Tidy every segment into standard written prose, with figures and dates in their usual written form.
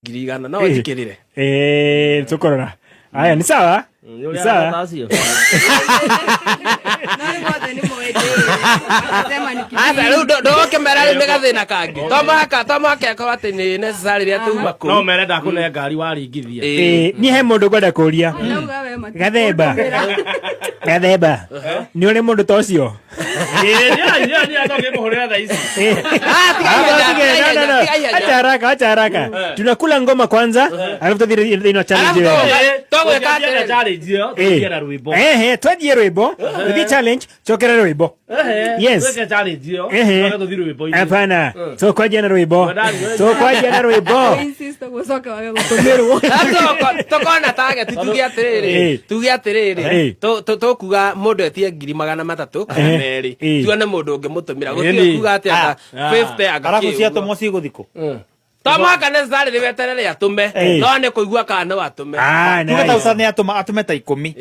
100,000 no njikĩrĩre. Eh, tũkũrora. Aya, nĩ sawa. Nĩ ũrĩa Sawa. arata acio. No rĩu othe nĩ moĩ ndĩ. Sema ni Ata rĩu ndũgũkĩmera rĩu nĩ gathĩna kangĩ. To mũhaka ĩkorwo atĩ nĩ necessary rĩrĩa tuma kũu. No mere ndakũne ngari waringithia. Ĩĩ. Eh, niĩ he mũndũ ngwenda kũria. Ndauga we mati. Gathemba. Gathemba. Nĩ ũrĩ mũndũ ta ũcio? Tũkĩmũhũrĩra thaa ici. Eh. Ah, tiga Ah, ihenya, tiga, tiga no, no, no. ihenya, tiga ihenya. Acha haraka, acha haraka. Tunakula ngoma kwanza, alafu tuthiĩ thĩinĩ wa challenge Alafu ĩyo. Tũgwĩka atĩrĩrĩ. Challenge ĩyo, Eh. tũthiĩ na rwĩmbo. Ehe, twanjie rwĩmbo, tũthiĩ challenge, cokere rwĩmbo. Yes. Twĩke challenge ĩyo, Ehe. tũcoke tũthiĩ rwĩmbo-inĩ. Hapana, tũkwanjia na rwĩmbo. Tũkwanjia na rwĩmbo. Insist gũcoka wage gũtũmĩrwo. Tũkona target tuge atĩrĩrĩ, Eh. tuge atĩrĩrĩ, Eh. tũkuga mũndũ etie 300,000 kana Eh. 2 Eh. tuone mũndũ ũngĩmũtũmĩra. Gũtirĩ Ĩni. kuga atĩ anga 50 anga Arabu kĩ ciatũmwo ũguo. cigũthiĩ kũ? To mũhaka necessarily weterere atũme, Eh. no nĩ kũigua kana no atũme. Ah, Tuge nice. ta nĩ atũma atũme ta 10.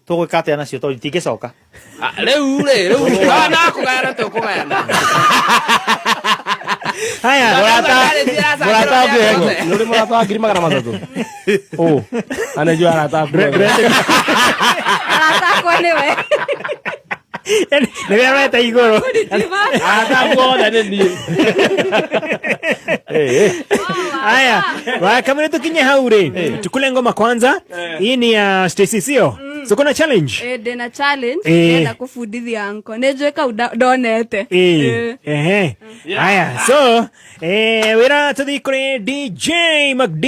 Tũgwĩka atĩa nacio tondũ itingĩcoka? Ah, rĩu rĩ, rĩu no no kũgayana tũkũgayana. Haya, Mũrata Nĩ ũrĩ mũrata wa 300,000? Ũ, anenjua arata aku othe. Arata akwa nĩwe. Nĩ wĩra igũrũ. Arata aku othe nĩ niĩ. Haya, wakamene tukinye hau rĩ. Tukule ngoma kwanza. Hii ni ya Stacy sio? So kuna challenge. Eh, ndĩna challenge Eh. ndĩrenda kũbundithia anko nĩ njũĩ kau ndonete. Eh, Eh. ehe. Haya, so eh, wĩra tũthiĩ kũrĩ DJ McD,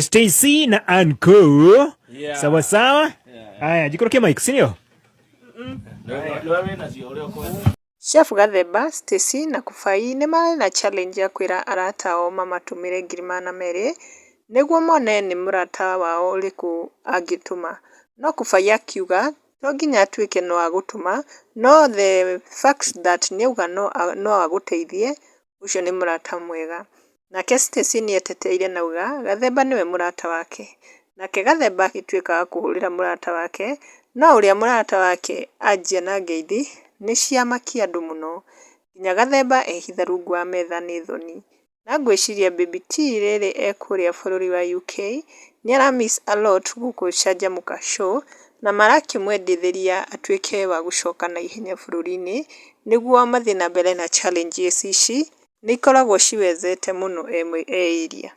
Stacy na Anko. Sawa sawa. Haya, jikorokia mic, si ndio? Nĩwe wĩnacio ũrĩa ũkwenda. Chef Gathemba, Stacy na Kubai nĩ marĩ na challenge ya kwĩra arata ao mamatũmĩre 200,000 nĩguo mone nĩ mũrata wao ũrĩkũ angĩtũma. No Kubai akiuga to nginya atuĩke no agũtũma no the fact that nĩauga no agũteithie ũcio nĩ mũrata mwega. Nake Stacy nĩeteteire na auga Gathemba nĩwe mũrata wake. Nake Gathemba agĩtuĩka wa kũhũrĩra mũrata wake no ũrĩa mũrata wake anjia na ngeithi nĩ ciamakia andũ mũno nginya Gathemba ehitha rungu wa metha nĩ thoni. Na ngwĩciria Baby T rĩrĩ e kũrĩa bũrũri wa UK nĩ ara miss a lot gũkũ Canjamũka Show na marakĩmwendithĩria atuĩke wa gũcoka na ihenya bũrũri-inĩ nĩguo mathiĩ na mbere na challenges ici nĩ ikoragwo ciwezete mũno e area.